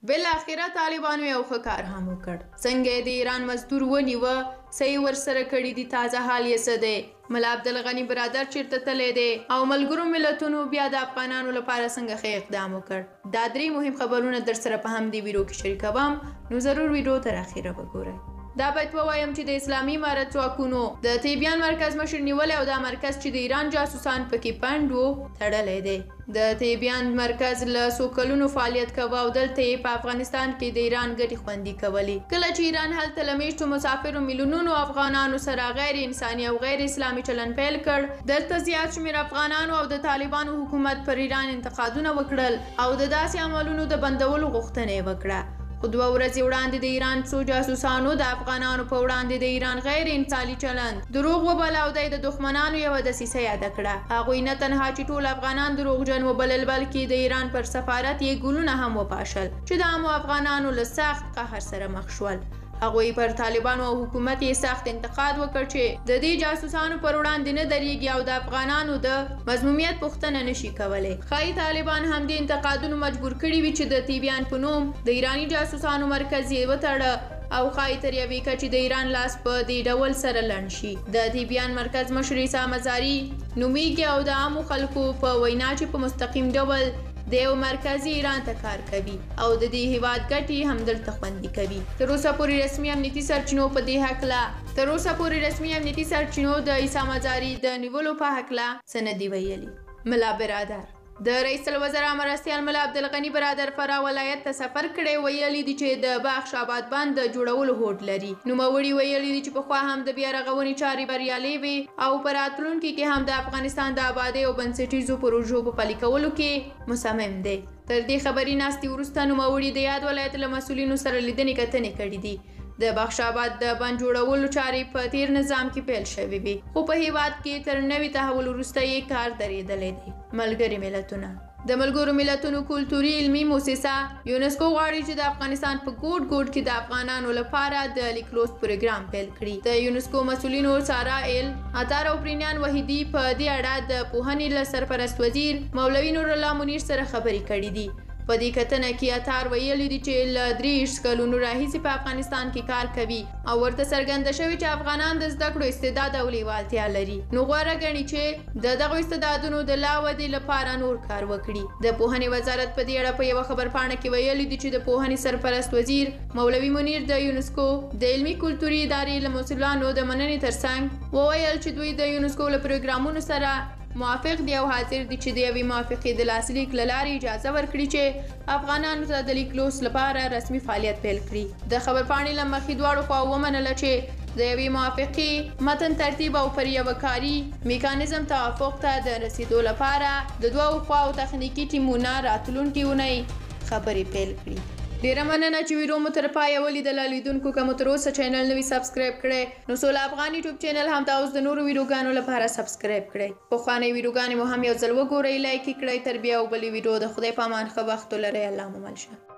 بالاخره طالبانو یو ښه کار هم وکړ. څنګه یې د ایران مزدور ونیوه، څه یې ورسره کړي دي، تازه حال یې څه دی، ملا عبدالغني برادر چیرته تللی دی او ملګرو ملتونو بیا د افغانانو لپاره څنګه ښه اقدام وکړ؟ دا درې مهم خبرونه در سره په همدې ویډیو کې شریکوم، نو ضرور ویډیو تر اخره وګورئ. دا باید ووایم چې د اسلامي امارت ځواکونو د تیبیان مرکز مشر نیولی او دا مرکز چې د ایران جاسوسان پکې پنډ وو، تړلی دی. د تیبیان مرکز له څو کلونو فعالیت کوه او دلته یې په افغانستان کې د ایران ګټې خوندي کولې. کله چې ایران هلته له میشتو مسافرو میلیونونو افغانانو سره غیر انساني او غیر اسلامي چلن پیل کړ، دلته زیات شمېر افغانانو او د طالبانو حکومت پر ایران انتقادونه وکړل او د داسې عملونو د بندولو غوښتنه یې وکړه. خو 2 ورځې وړاندې د ایران څو جاسوسانو د افغانانو په وړاندې د ایران غیر انساني چلند دروغ وباله او د دښمنانو یوه دسیسه یاده کړه. هغوی نه تنها چې ټول افغانان دروغجن وبلل، بلکې د ایران پر سفارت یې ګلونه هم وپاشل چې د عامو افغانانو له سخت قهر سره مخ شول. هغوی پر طالبانو او حکومت یې سخت انتقاد وکړ چې د دې جاسوسانو پر وړاندې نه درېږي او د افغانانو د مظلومیت پوښتنه نشي کولی. ښایي طالبان هم دې انتقادونو مجبور کړي وي چې د تیبیان په نوم د ایراني جاسوسانو مرکز یې وتړه او ښایي تر یوې کچې د ایران لاس په دې ډول سره لنډ شي. د تیبیان مرکز مشر عیسی مزاري نومیږي او د عامو خلکو په وینا چې په مستقیم ډول د یو مرکزي ایران ته کار کوي او د دې هیواد ګټې هم دلته خوندي کوي. تر اوسه پورې رسمي امنیتي سرچینو په دې هکله تر اوسه پورې رسمي امنیتي سرچینو د عیسی مزاري د نیولو په هکله څه نه دي ویلي. ملا برادر د رئیس الوزرا مرستیال ملا عبدالغني برادر فراه ولایت ته سفر کړی، ویلي دي چې د باغ شاباد بند د جوړولو هوډ لري. نوموړي ویلي دي چې پخوا هم د بیا رغونې چارې بریالۍ وې او په راتلونکي کې هم د افغانستان د آبادۍ او بنسټیزو پروژو په پلي کولو کې مصمم دی. تر دې خبري ناستې وروسته نوموړي د یاد ولایت له مسؤلینو سره لیدنې کتنې کړې دي. د بخش آباد د بند جوړولو چارې په تیر نظام کې پیل شوې وې، خو په هیواد کې تر نوي تحول وروسته یې کار درېدلی دی. ملګري ملتونه د ملګرو ملتونو کلتوري علمي موسسه یونسکو غواړي چې د افغانستان په ګوټ ګوټ کې د افغانانو لپاره د لیکلوست پروګرام پیل کړي. د یونسکو مسؤلینو سارا ایل عطار او پرینیان وحیدي په دې اړه د پوهنې له سرپرست وزیر مولوي نورالله منیر سره خبرې کړې دي. په دې کتنه کې عطار ویلي دي چې له 30 کلونو راهیسې په افغانستان کې کار کوي او ورته څرګنده شوې چې افغانان د زده کړو استعداد او لیوالتیا لري، نو غوره ګڼي چې د دغو استعدادونو د لا ودې لپاره نور کار وکړي. د پوهنې وزارت په دې اړه په یوه خبرپاڼه کې ویلي دي چې د پوهنې سرپرست وزیر مولوي منیر د یونسکو د علمي کلتوري ادارې له مسؤلانو د مننې ترڅنګ وویل چې دوی د یونسکو له پروګرامونو سره موافق دی او حاضر دي چې د یوې موافقې د لاسلیک له لارې اجازه ورکړي چې افغانانو ته د لیکلوست لپاره رسمي فعالیت پیل کړي. د خبرپاڼې له مخې دواړو خواوو ومنله چې د یوې موافقې متن ترتیب او پر یوه کاري میکانیزم توافق ته د رسېدو لپاره د دوو خواوو تخنیکي ټیمونه راتلونکې اونۍ خبرې پیل کړي. ډیره مننه چې ویډیو مو تر پایه ولیدله. لیدونکو که مو تر اوسه چینل نه وي subscribe کړی، نو سوله افغان یوټیوب چینل همدا اوس د نورو ویډیوګانو لپاره subscribe کړئ. پخوانۍ ویډیوګانې مو هم یو ځل وګورئ، like یې کړئ. تر بیا او بلې ویډیو د خدای په امان، ښه وخت ولرئ. الله مو مل شه.